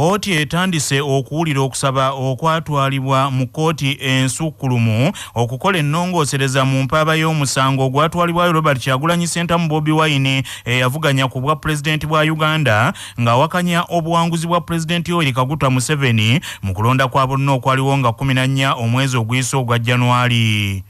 Kkooti etandise okuwulira okusaba okwatwalibwa mu kkooti ensukkulumu okukola ennongoosereza mu mpaaba y'omusango ogwatwalibwayo Robert Kyagulanyi Ssentamu Bobi Wine eyavuganya ku bwa pulezidenti bwa Uganda ng'awakanya obuwanguzi bwa pulezidenti Yoweri Kaguta Museveni mu kulonda kwa bonna okwaliwo nga 14 omwezi oguyise ogwa January.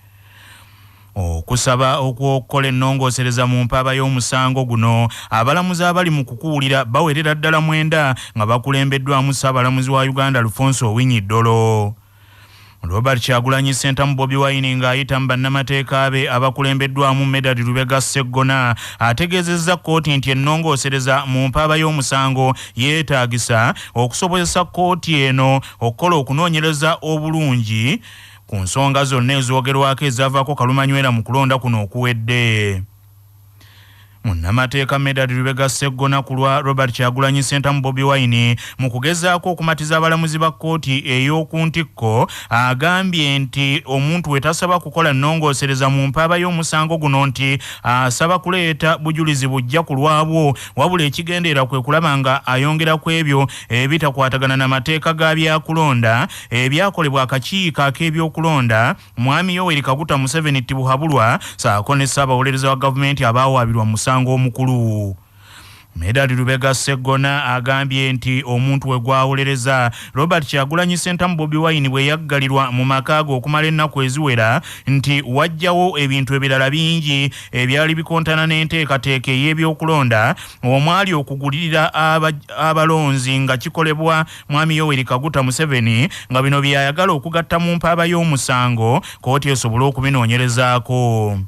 Okusaba okw'okukola ennongoosereza mu mpaaba y'omusango guno, abalamuzi abali mu kukuwulira bawerera ddala mwenda nga bakulembeddwamu Ssaabalamuzi wa Uganda Alfonse Owiny Dollo. Robert Kyagulanyi Ssentamu Bobi Wine ng'ayita mu bannamateeka be abakulembeddwamu Medard Lubega Sseggona ategeezezza kkooti nti ennongoosereza mu mpaaba y'omusango yeetaagisa okusobozesa kkooti eno okukola okunoonyereza obulungi ku nsonga zonna ezoogerwako ezaavaako kalumanywera mu kulonda kuno okuwedde. Munnamateeka Medard Lubega Sseggona ku lwa Robert Kyagulanyi Ssentamu Bobi Wine mu kugezaako okumatiza abalamuzi ba kkooti ey'oku ntikko agambye nti omuntu we tasaba kukola nnongoosereza mu mpaaba y'omusango guno nti asaba kuleeta bujulizi bujja ku lwabwo wabula ekigendererwa kwe kulaba nga ayongera ku ebyo ebitakwatagana na mateeka ga byakulonda ebyakolebwa akakiiko ak'ebyokulonda Mwami Yoweri Kaguta Museveni Tibuhaburwa ssaako ne Ssaabawolereza wa gavumenti abaawaabirwa mu musango omukulu. Medard Lubega Sseggona agambye nti omuntu we gw'awolereza Robert Kyagulanyi Ssentamu Bobi Wine bwe yaggalirwa mu maka ge okumala ennaku eziwera nti wajjawo ebintu ebirala bingi ebyali bikontana n'enteekateeka ey'ebyokulonda omwali okugulirira abalonzi nga kikolebwa Mwami Yoweri Kaguta Museveni nga bino by'ayagala okugatta mu mpaaba y'omusango kkooti esobole okubinoonyerezaako.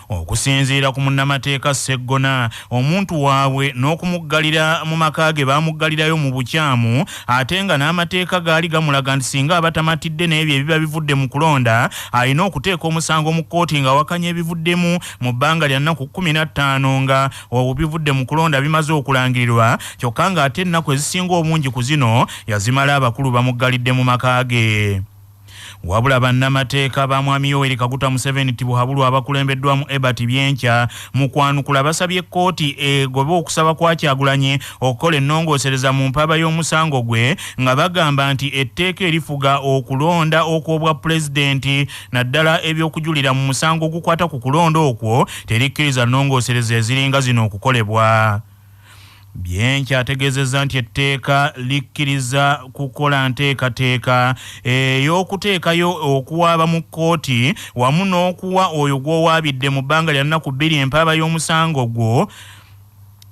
Okusinziira ku munnamateeka Sseggona, omuntu waabwe n'okumuggalira mu maka ge baamuggalirayo mu bukyamu ate nga n'amateeka gaali gamulaga nti singa aba tamatidde n'ebyo ebiba bivudde mu kulonda alina okuteeka omusango mu kkooti ng'awakanya ebivuddemu mu bbanga lya nnaku 15 nga obivudde mu kulonda bimaze okulangirirwa kyokka ng'ate ennaku ezisinga obungi ku zino yazimala abakulu bamuggalidde mu maka ge. Wabula bannamateeka ba Mwami Yoweri Kaguta Museveni Tibuhaburwa abakulembeddwamu Ebert Byenkya mu kwanukula basabye kkooti egobe okusaba kwa Kyagulanyi okukola ennongoosereza mu mpaaba y'omusango gwe nga bagamba nti etteeka erifuga okulonda okw'obwa pulezidenti naddala eby'okujulira mu musango ogukwata ku kulonda okwo terikkiriza nnongoosereza eziringa zino okukolebwa. Byenkya ategeezezza nti etteeka likkiriza kukola nteekateeka ey'okuteekayo okuwaaba mu kkooti wamu n'okuwa oyo gw'owaabidde mu bbanga lya nnaku bbiri empaaba y'omusango gwo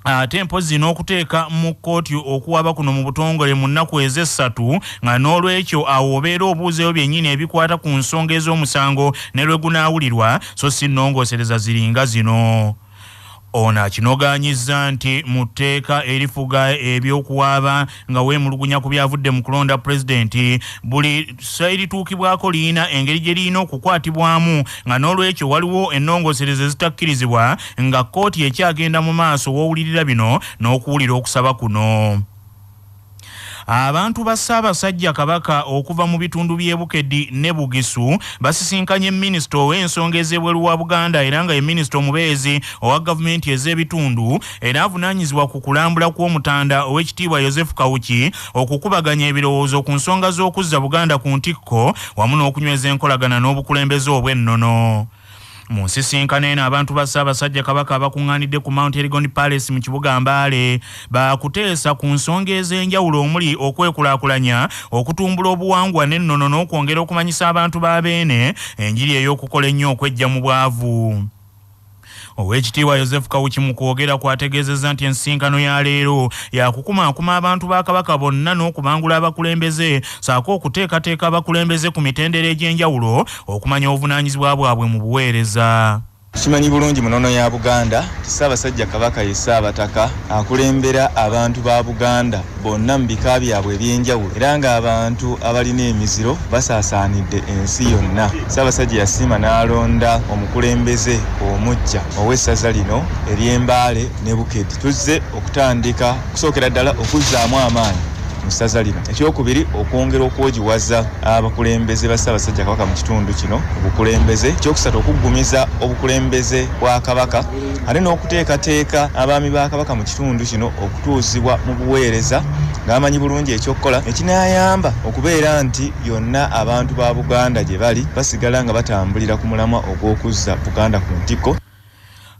ate mpozzi n'okuteeka mu kkooti okuwaaba kuno mu butongole mu nnaku ez'essatu nga n'olwekyo awo obeera obuuzeeyo byennyini ebikwata ku nsonga ez'omusango ne lwe gunaawulirwa so si nnongoosereza ziringa zino. Ono akinogaanyizza nti mu tteeka erifuga eby'okuwaaba nga weemulugunya ku byavudde mu kulonda pulezidenti, buli ssa erituukibwako lirina engeri gye lirina okukwatibwamu nga n'olwekyo waliwo ennongoosereza ezitakkirizibwa nga kkooti ekyagenda mu maaso w'owulirira bino n'okuwulira okusaba kuno. Abantu ba Ssaabasajja Kabaka okuva mu bitundu by'e Bukedi ne Bugisu basisinkanye minisita ow'ensonga ez'ebweru wa Buganda era nga ye minisita omubeezi owa gavumenti ez'ebitundu era avunaanyizibwa ku kulambula kw'Omutanda Owekitiibwa Yozefu Kawuki okukubaganya ebirowoozo ku nsonga z'okuzza Buganda ku ntikko wamu n'okunyweza enkolagana n'obukulembeze obw'ennono. Mu nsisinkano eno abantu ba Ssaabasajja Kabaka abakungaanidde ku Mount Elgon Palace mu kibuga Mbale baakuteesa ku nsonga ez'enjawulo omuli okwekulaakulanya, okutumbula obuwangwa n'ennono n'okwongera okumanyisa abantu ba Beene enjiri ey'okukola ennyo okweggya mu bwavu. Oweekitiibwa Yozefu Kawuki mu kwogera kwe ategeezezza nti ensisinkano ya leero yakukumaakuma abantu ba Kabaka bonna n'okubangula abakulembeze ssaako okuteekateeka abakulembeze ku mitendera egy'enjawulo okumanya obuvunaanyizibwa bwabwe mu buweereza. Tukimanyi bulungi mu nono ya Buganda nti Ssaabasajja Kabaka ye Ssaabataka akulembera abantu ba Buganda bonna mu bika byabwe eby'enjawulo era ng'abantu abalina emiziro basaasaanidde ensi yonna. Ssaabasajja yasiima n'alonda omukulembeze omuggya ow'essaza lino ery'e Mbale ne Bukedi. Tuzze okutandika okusookera ddala okuzzaamu amaanyi. mu ssaza lino. Ekyokubiri, okwongera okwogiwaza abakulembeze ba Ssaabasajja Kabaka mu kitundu kino obukulembeze. Ekyokusatu, okuggumiza obukulembeze bwa Kabaka ate n'okuteekateeka abaami ba Kabaka mu kitundu kino okutuuzibwa mu buweereza ng'amanyi bulungi ekyokukola, ekinaayamba okubeera nti yonna abantu ba Buganda gye bali basigala nga batambulira ku mulamwa ogw'okuzza Buganda ku ntikko.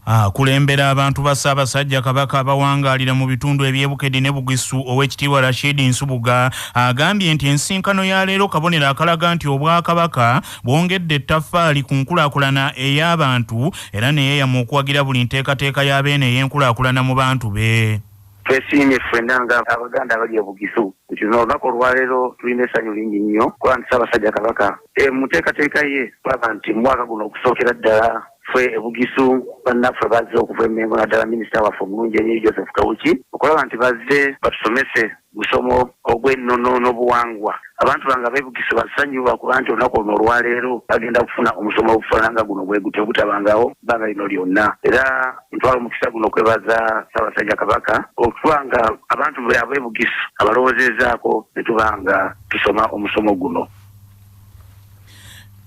Akulembera abantu ba Ssaabasajja Kabaka abawangaalira mu bitundu eby'Ebukedi ne Bugisu, Oweekitiibwa Rashid Nsubuga, agambye nti ensinkano ya leero kabonero akalaga nti Obwakabaka bwongedde ettaffaali ku nkulaakulana ey'abantu, era ne yeeyama okuwagira buli nteekateeka ya Beene ey'enkulaakulana mu bantu be. Twesiimye ffenna nga Abaganda abali e Bugisu nti luno olunaku olwaleero tulina essanyu lingi nnyo kuba nti Ssaabasajja Kabaka mu nteekateeka ye kulaba nti mu mwaka guno okusookera ddala ffe e Bugisu bannaffe bazze okuva e Mmengo, naddala minisita waffe omulungi ennyo Joseph Kawuki, okulaba nti bazze batusomese musomo ogw'ennono n'obuwangwa. Abantu bange ab'e Bugisu basanyu lwakuba nti olunaku luno olwaleero bagenda kufuna omusomo ogufaanana nga guno bwe gutyo ogutabangawo bbanga lino lyonna. Era ntwala omukisa guno okwebaza Ssaabasajja Kabaka okuba nga abantu be ab'e Bugisu abalowoozezaako ne tuba nga tusoma omusomo guno.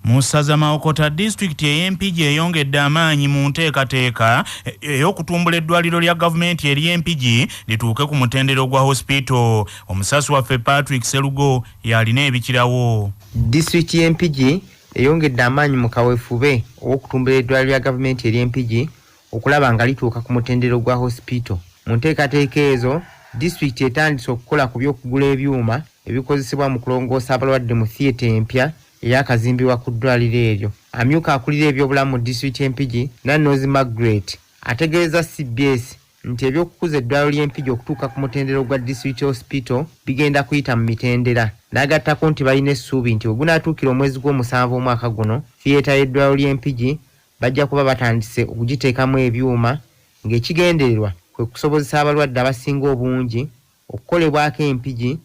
Mu ssaza Mawokota, disitulikiti ey'Empigi eyongedde amaanyi mu nteekateeka ey'okutumbula eddwaliro lya gavumenti ery'Empigi lituuke ku mutendera ogwa hospital. Omusasi waffe Patrick Serugo y'alina ebikirawo. Disitulikiti y'Empigi eyongedde amaanyi mu kaweefube ow'okutumbula eddwaliro lya gavumenti ery'Empigi okulaba nga lituuka ku mutendera ogwa hospital. Mu nteekateeka ezo, disitulikiti etandise okukola ku by'okugula ebyuma ebikozesebwa mu kulongoosa abalwadde mu theatre empya eyakazimbibwa ku ddwaliro eryo. Amyuka akulira ebyobulamu mu disitulikiti y'Empigi, Nannozi Margaret, ategeeza CBS nti ebyokukuza eddwaliro ly'Empigi okutuuka ku mutendera ogwa district hospital bigenda kuyita mu mitendera, n'agattako nti balina essuubi nti we gunaatuukira omwezi gw'omusanvu omwaka guno, theatre y'eddwaliro ly'Empigi bajja kuba batandise okugiteekamu ebyuma, ng'ekigendererwa kwe kusobozesa abalwadde abasinga obungi okukolebwako Empigi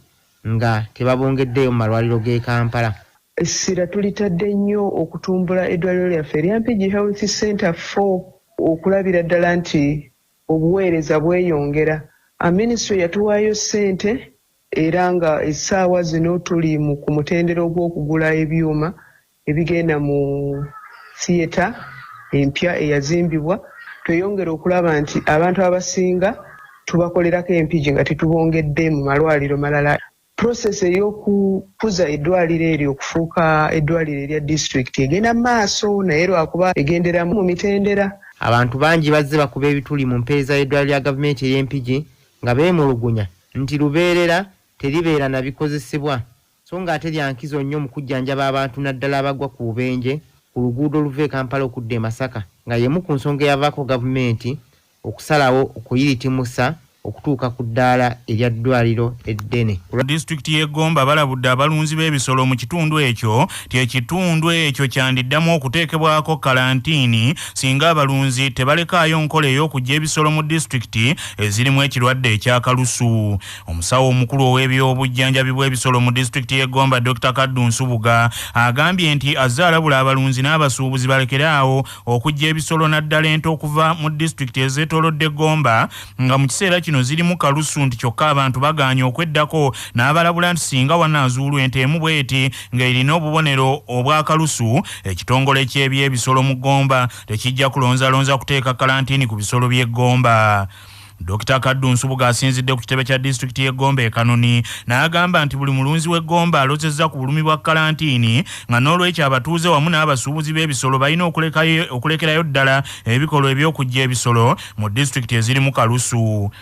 nga tebabongeddeyo mu malwaliro g'e Kampala. Essira tulitadde nnyo okutumbula eddwaliro lyaffe erya Mpigi Health Center 4 okulabira ddala nti obuweereza bweyongera. Minisitule yatuwaayo ssente era nga essaawa zino tuli ku mutendera ogw'okugula ebyuma ebigenda mu theatre empya eyazimbibwa. Tweyongere okulaba nti abantu abasinga tubakolerako Empigi nga tetubongedde mu malwaliro malala. Process ey'okukuza eddwaliro eryo okufuuka eddwaliro erya disitulikiti egenda mu maaso, naye lwakuba egendera mu mitendera. Abantu bangi bazze bakuba ebituli mu mpeereza y'eddwaliro lya gavumenti ey'Empigi nga beemulugunya nti lubeerera teribeera na bikozesebwa, so ng'ate lya nkizo nnyo mu kujjanjaba abantu naddala abagwa ku bubenje ku luguudo oluva e Kampala okudda e Masaka, nga y'emu ku nsonga eyavaako gavumenti okusalawo okuyiritimusa okutuuka ku ddaala erya ddwaliro eddene. Disitulikiti y'e Gomba balabudde abalunzi b'ebisolo mu kitundu ekyo nti ekitundu ekyo kyandiddamu okuteekebwako kalantiini singa abalunzi tebalekaayo nkola ey'okuggya ebisolo mu disitulikiti ezirimu ekirwadde eky'akalusu. Omusawo omukulu ow'ebyobujjanjabi bw'ebisolo mu disitulikiti y'e Gomba, Dr. Kaddu Nsubuga, agambye nti azze alabula abalunzi n'abasuubuzi balekere awo okuggya ebisolo naddala ente okuva mu disitulikiti ezeetoolodde Gomba nga mu kiseera kino zirimu kalusu, nti kyokka abantu bagaanye okweddako, n'abalabula nti singa wanaazuulwa ente emu bw'eti ng'erina obubonero obw'akalusu, ekitongole ky'ebyebisolo mu Gomba tekijja kulonzalonza kuteeka kalantiini ku bisolo by'e Gomba. Dr. Kaddu Nsubuga asinzidde ku kitebe kya disitulikiti y'e Gomba e Kanoni n'agamba nti buli mulunzi w'e Gomba alozezza ku bulumi bwa kalantiini, nga n'olwekyo abatuuze wamu n'abasuubuzi b'ebisolo balina okulekerayo ddala ebikolwa eby'okuggya ebisolo mu disitulikiti ezirimu kalusu.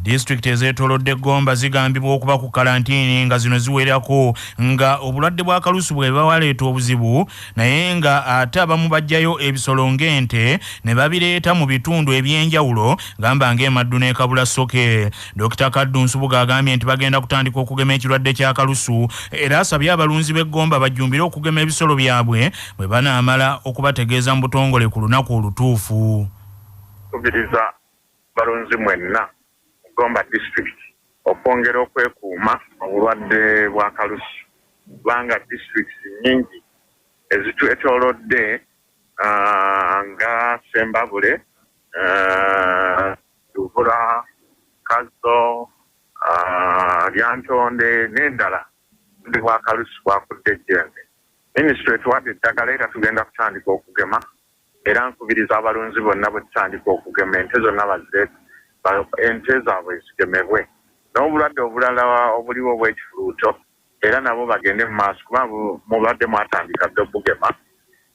Disitulikiti ezeetoolodde Gomba zigambibwa okuba ku kalantiini nga zino ziwerako nga obulwadde bwa kalusu bwe bawaleeta obuzibu, naye nga ate abamu baggyayo ebisolo ng'ente ne babireeta mu bitundu eby'enjawulo gamba ng'e Maddu n'e Kabulasoke. Dr. Kaddu Nsubuga agambye nti bagenda kutandika okugema ekirwadde kya kalusu, era asabye abalunzi b'e Gomba bajjumbire okugema ebisolo byabwe bwe banaamala okubategeeza mu butongole ku lunaku olutuufu. Kubiriza balunzi mwenna Gomba district okwongera okwekuuma obulwadde bwa kalusu, kubanga districts nnyingi ezitwetoolodde nga Sembabule, Luvula, Kazo, Lyantonde n'endala, obulwadde bwa kalusu bwakudde ejjembe. Minisitule etuwadde eddagala era tugenda kutandika okugema era nkubiriza abalunzi bonna bwe tutandika okugema ente zonna bazireete ente zaabwe zigemebwe. N'obulwadde obulala obuliwo obw'ekifuluuto era nabo bagende mu maaso kuba mubadde mwatandika dda okubugema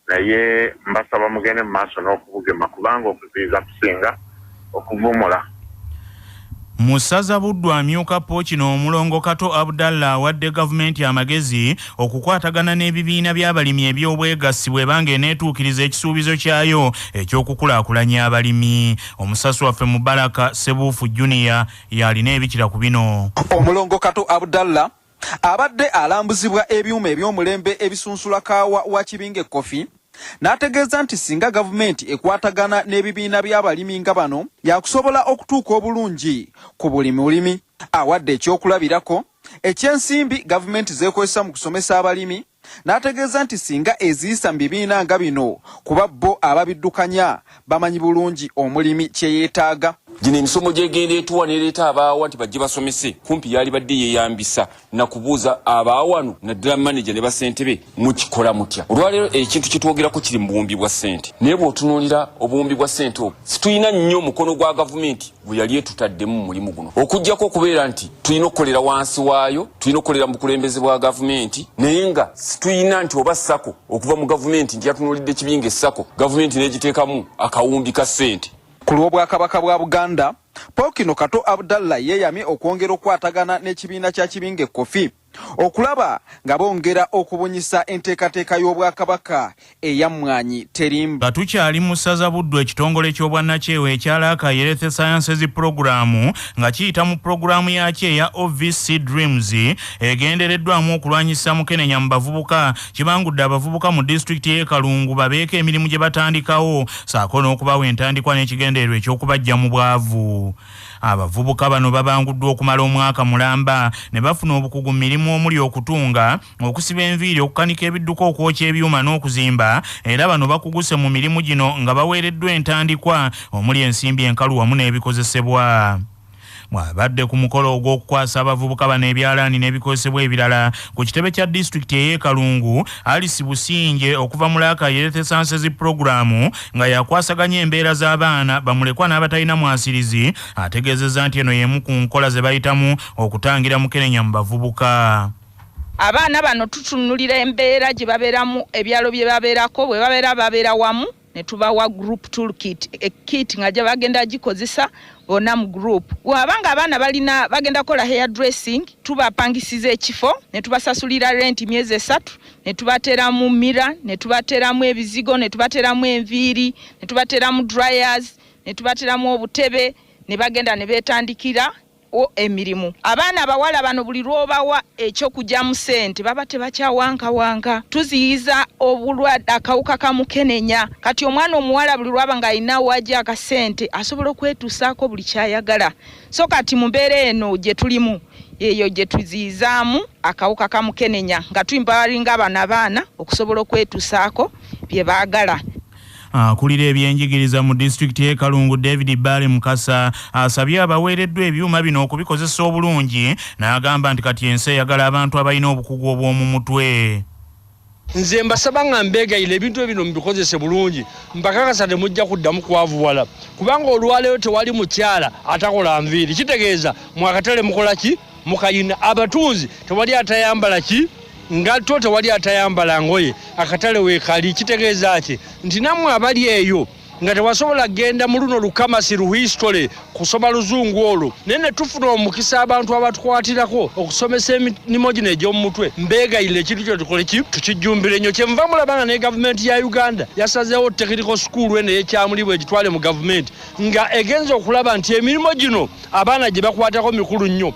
naye mbasaba mugende mu maaso n'okubugema kubanga okuziyiza kusinga okuvumula. Mu ssaza Buddu amyuka Ppookino Omulongo Kato Abdallah awadde gavumenti amagezi okukwatagana n'ebibiina by'abalimi eby'obwegassi bw'eba ng'eneetuukiriza ekisuubizo kyayo eky'okukulaakulanya abalimi. Omusasi waffe Mubaraka Ssebuufu Junior y'alina ebikira ku bino. Omulongo Kato Abdallah abadde alambuzibwa ebyuma eby'omulembe ebisunsula kaawa wa Kibinge Coffee n'ategeeza nti singa gavumenti ekwatagana n'ebibiina by'abalimi nga bano yakusobola okutuuka obulungi ku buli mulimi. Awadde ekyokulabirako eky'ensimbi gavumenti z'ekozesa mu kusomesa abalimi n'ategeeza nti singa eziyisa mu bibiina nga bino kuba bo ababiddukanya bamanyi bulungi omulimi kye yeetaaga. Gino emisomo gyegenda etuwa nereeta abaawa nti bajje basomese kumpi yalibadde yeyambisa nakubuuza abaawano naddala maneja ne basentebe mukikola mutya. Olwaleero ekintu kyetwogerako kiri mu buwumbi bwa ssente, naye bw'otunuulira obuwumbi bwa ssente obwo situlina nnyo omukono gwa gavumenti gwe yali etutaddemu mu mulimu guno, okuggyako okubeera nti tulina okukolera wansi waayo, tulina okukolera mu bukulembeze bwa gavumenti, naye nga situlina nti oba sako okuva mu gavumenti nti yatunuulidde Kibinge sako gavumenti n'egiteekamu akawumbi ka ssente. Ku lw'Obwakabaka bwa Buganda, Ppookino Kato Abdallah yeeyamye okwongera okukwatagana n'ekibiina kya Kibinge Coffee okulaba nga bongera okubunyisa enteekateeka y'Obwakabaka eya Mmwanyi Terimba. Nga tukyali mu ssaza Buddu, ekitongole ky'obwannakyewa ekya Laaka Health Sciences Program nga kiyita mu pulogulaamu yaakyo eya OVC Dreams egendereddwamu okulwanyisa mukenenya mu bavubuka kibangudde abavubuka mu disitulikiti y'e Kalungu babeeko emirimu gye batandikawo ssaako n'okubawa entandikwa n'ekigendererwa eky'okubaggya mu bwavu. Abavubuka bano babanguddwa okumala omwaka mulamba ne bafuna obukugu mu mirimu omuli okutunga, okusiba enviiri, okukanika ebidduka, okwokya ebyuma n'okuzimba era bano bakuguse mu mirimu gino nga baweereddwa entandikwa omuli ensimbi enkalu wamu n'ebikozesebwa. Bw'abadde ku mukolo ogw'okukwasa abavubuka bano ebyalaani n'ebikozesebwa ebirala ku kitebe kya disitulikiti ey'e Kalungu, Alice Busingye okuva mu Laaka Health Sciences Program nga yakwasaganya embeera z'abaana bamulekwa n'abatalina mwasirizi ategeezezza nti eno y'emu ku nkola ze bayitamu okutangira mukenenya mu bavubuka. Abaana bano tutunulira embeera gye babeeramu, ebyalo bye babeerako, bwe babeera babeera wamu ne tubawa group toolkit, e kit nga gye bagenda gikozesa bonna mu group. Bw'aba nga abaana balina bagenda kukola hair dressing, tubapangisiza ekifo ne tubasasulira rent myezi 3, ne tubateeramu mirror, ne tubateeramu ebizigo, ne tubateeramu enviiri, ne tubateeramu dryers, ne tubateeramu obutebe, ne bagenda ne beetandikira emirimu. Abaana abawala bano buli lw'obawa ekyokugyamu ssente baba tebakyawankawanka. Tuziyiza obulwadde akawuka ka mukenenya. Kati omwana omuwala buli lw'aba ng'alina wajja akasente asobola okwetuusaako buli ky'ayagala. So kati mu mbeera eno gye tulimu eyo gye tuziyizaamu akawuka ka mukenenya nga tuimpawaringa bano abaana okusobola okwetuusaako bye baagala. Akulira ebyenjigiriza mu disitulikiti y'e Kalungu David Bbaale Mukasa asabye abaweereddwa ebyuma bino okubikozesa obulungi n'agamba nti kati ensi eyagala abantu abalina obukugu obw'omu mutwe. Nze mbasaba nga mbeegayirira ebintu ebino mubikozese bulungi, mbakakasa temujja kuddamu kwavuwala kubanga olwaleero tewali mukyala atakola nviiri, kitegeeza mwakatale mukola ki mukayina, abatunzi tewali atayambala ki ngatto, tewali atayambala ngoye, akatale weekali, kitegeeza ki nti nammwe abali eyo nga tewasobola kugenda mu luno lukamasi luhistory kusoma luzungu olwo, naye ne tufuna omukisa abantu abatukwatirako okusomesa emirimu gino egy'omu mutwe, mbeegayirira ekintu kino tukole ki tukijjumbire nnyo. Kyenva mulaba nga ne gavumenti ya Uganda yasazeewo technical school eno ey'ekyamulibwa egitwale mu gavumenti nga egenza okulaba nti emirimu gino abaana gye bakwatako mikulu nnyo.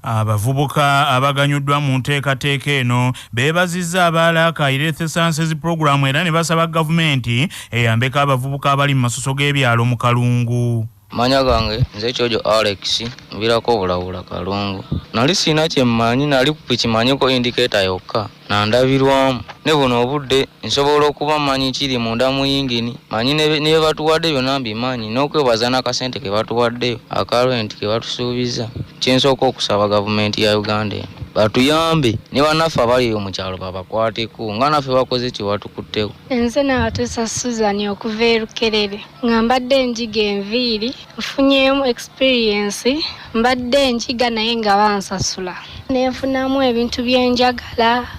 Abavubuka abaganyuddwa mu nteekateeka eno beebazizza aba Laaka Health Sciences Program era ne basaba gavumenti eyambeko abavubuka abali mu masoso g'ebyalo mu Kalungu. Manya gange nze Kyojo Alex, nviirako Bulawula Kalungu. Nali sirina kye mmanyi, nali ku piki manyiko indicator yokka nandabirwamu. Ne buno obudde nsobola okuba mmanyi kiri munda mu yingini, manyi ne bye batuwadde byonna mbimanyi, n'okwebaza n'akasente ke batuwaddeyo aka rent ke batusuubizza. Kye nsooka okusaba gavumenti ya Uganda eno batuyambe ne bannaffe abali eyo mu kyalo babakwateko nga naffe bakoze kye batukutteko. Nze Nabatuusa Suzan okuva e Lukerere nga mbadde njiga enviiri, nfunyeemu experience, mbadde njiga naye nga bansasula ne nfunamu ebintu bye njagala.